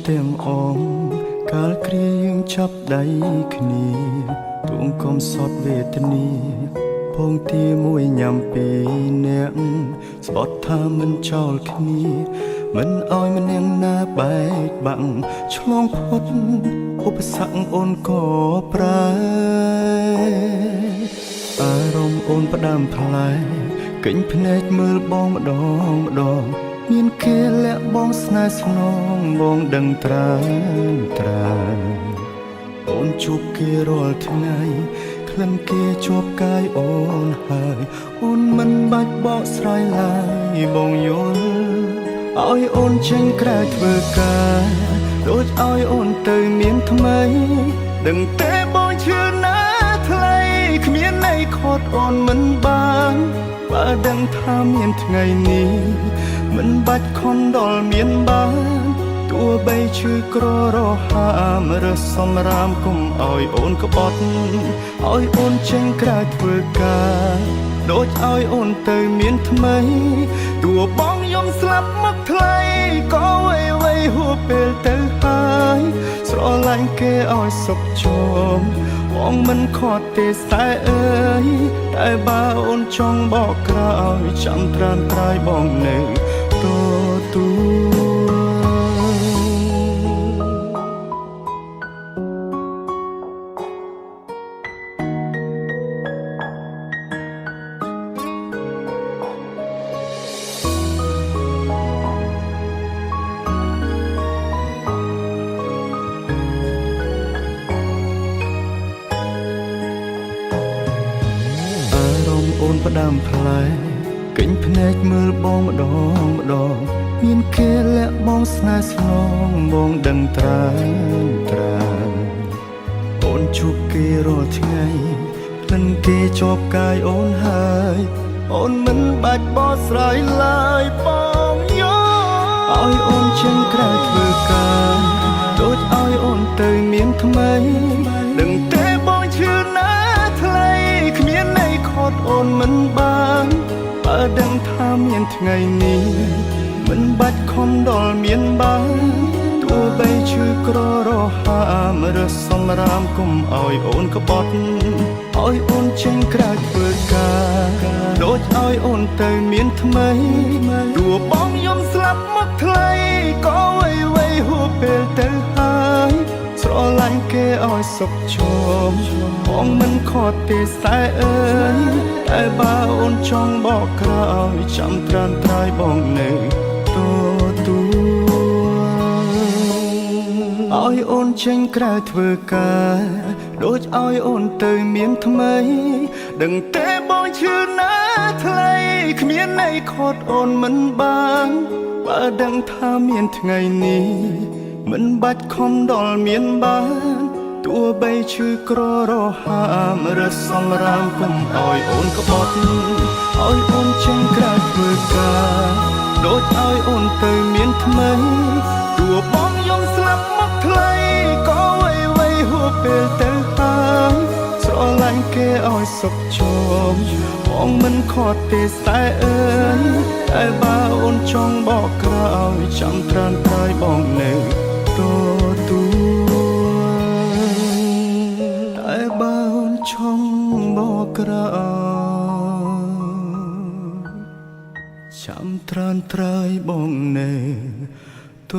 ទាំងអងកាលគ្រាយើងចាប់ដៃគ្នាទួងកំសត់វេទនាពងទាមួយញ៉ាំពីរនាក់ស្បត់ថាមិនចោលគ្នាមិនអោយម្នាក់ណាបែកបាក់ឆ្លងផុតឧបសគ្គអូនក៏ប្រែអារម្មណ៍អូនផ្ដើមផ្លែកេញភ្នែកមើលបងម្ដងម្ដងមានគេលាក់បងស្នេហ៍ស្នងបងដឹងត្រានត្រានអូនជួបគេរាល់ថ្ងៃក្លិនគេជាប់កាយអូនហើយអូនមិនបាច់បកស្រាយឡើយបងយល់ឲ្យអូនចេញក្រៅធ្វើការដូចឲ្យអូនទៅមានថ្មីដឹងទេបងឈឺណាស់ថ្លៃគ្មានន័យខត់អូនមិនបានបើដឹងថាមានថ្ងៃនេះមិនបាច់ខំដល់មានបានទោះបីឈឺក្ររហាមរើសសំរាមគុំឲ្យអូនក្បត់ឲ្យអូនចេញក្រៅធ្វើការដូចឲ្យអូនទៅមានថ្មីទោះបងយំស្លាប់មកថ្លៃក៏អ្វីអ្វីហួពេលទៅហើយស្រឡាញ់គេឲ្យសុខជមបងមិនខត់ទេស្នេហ៍អើយតែបើអូនចង់បកក្រោយចាំត្រានត្រើយបងនៅទទួល អារម្មណ៍អូនផ្ដើមផ្លែកេញភ្នែកមើលបងម្ដងម្ដងមានគេលាក់បងស្នេហ៍ស្នងបងដឹងត្រានត្រានអូនជួបគេរាល់ថ្ងៃក្លិនគេជាប់កាយអូនហើយអូនមិនបាច់បកស្រាយឡើយបងយល់ឲ្យអូនចេញក្រៅធ្វើការដូចឲ្យអូនទៅមានថ្មីដឹងទេបងឈឺណាស់ថ្លៃគ្មានន័យខត់អូនមិនបានបើដឹងថាមានថ្ងៃនេះមិនបាច់ខំដល់មានបានទោះបីឈឺក្ររហាមរើសសំរាមគុំឲ្យអូនក្បត់ឲ្យអូនចេញក្រៅធ្វើការដូចឲ្យអូនទៅមានថ្មីទោះបងយំស្លាប់មកថ្លៃក៏អ្វីអ្វីហួពេលទៅហើយស្រឡាញ់គេឲ្យសុខជមបងមិនខត់ទេស្នេហ៍អើយតែបើអូនចង់បកក្រោយចាំត្រានត្រើយបងនៅទទួលឲ្យអូនចេញក្រៅធ្វើការដូចឲ្យអូនទៅមានថ្មីដឹងទេបងឈឺណាស់ថ្លៃគ្មានន័យខត់អូនមិនបានបើដឹងថាមានថ្ងៃនេះមិនបាច់ខំដល់មានបានទោះបីឈឺក្ររហាមរើសសំរាមគុំឲ្យអូនក្បត់ឲ្យអូនចេញក្រៅធ្វើការដូចឲ្យអូនទៅមានថ្មីទោះបងយំស្លាប់មកថ្លៃក៏អ្វីអ្វីហួពេលទៅហើយស្រឡាញ់គេឲ្យសុខជមបងមិនខត់ទេស្នេហ៍អើយតែបើអូនចង់បកក្រោយចាំត្រានត្រើយបងនៅទទួលតែបើអូនចង់បកក្រោយចាំត្រានត្រើយបងនៅទ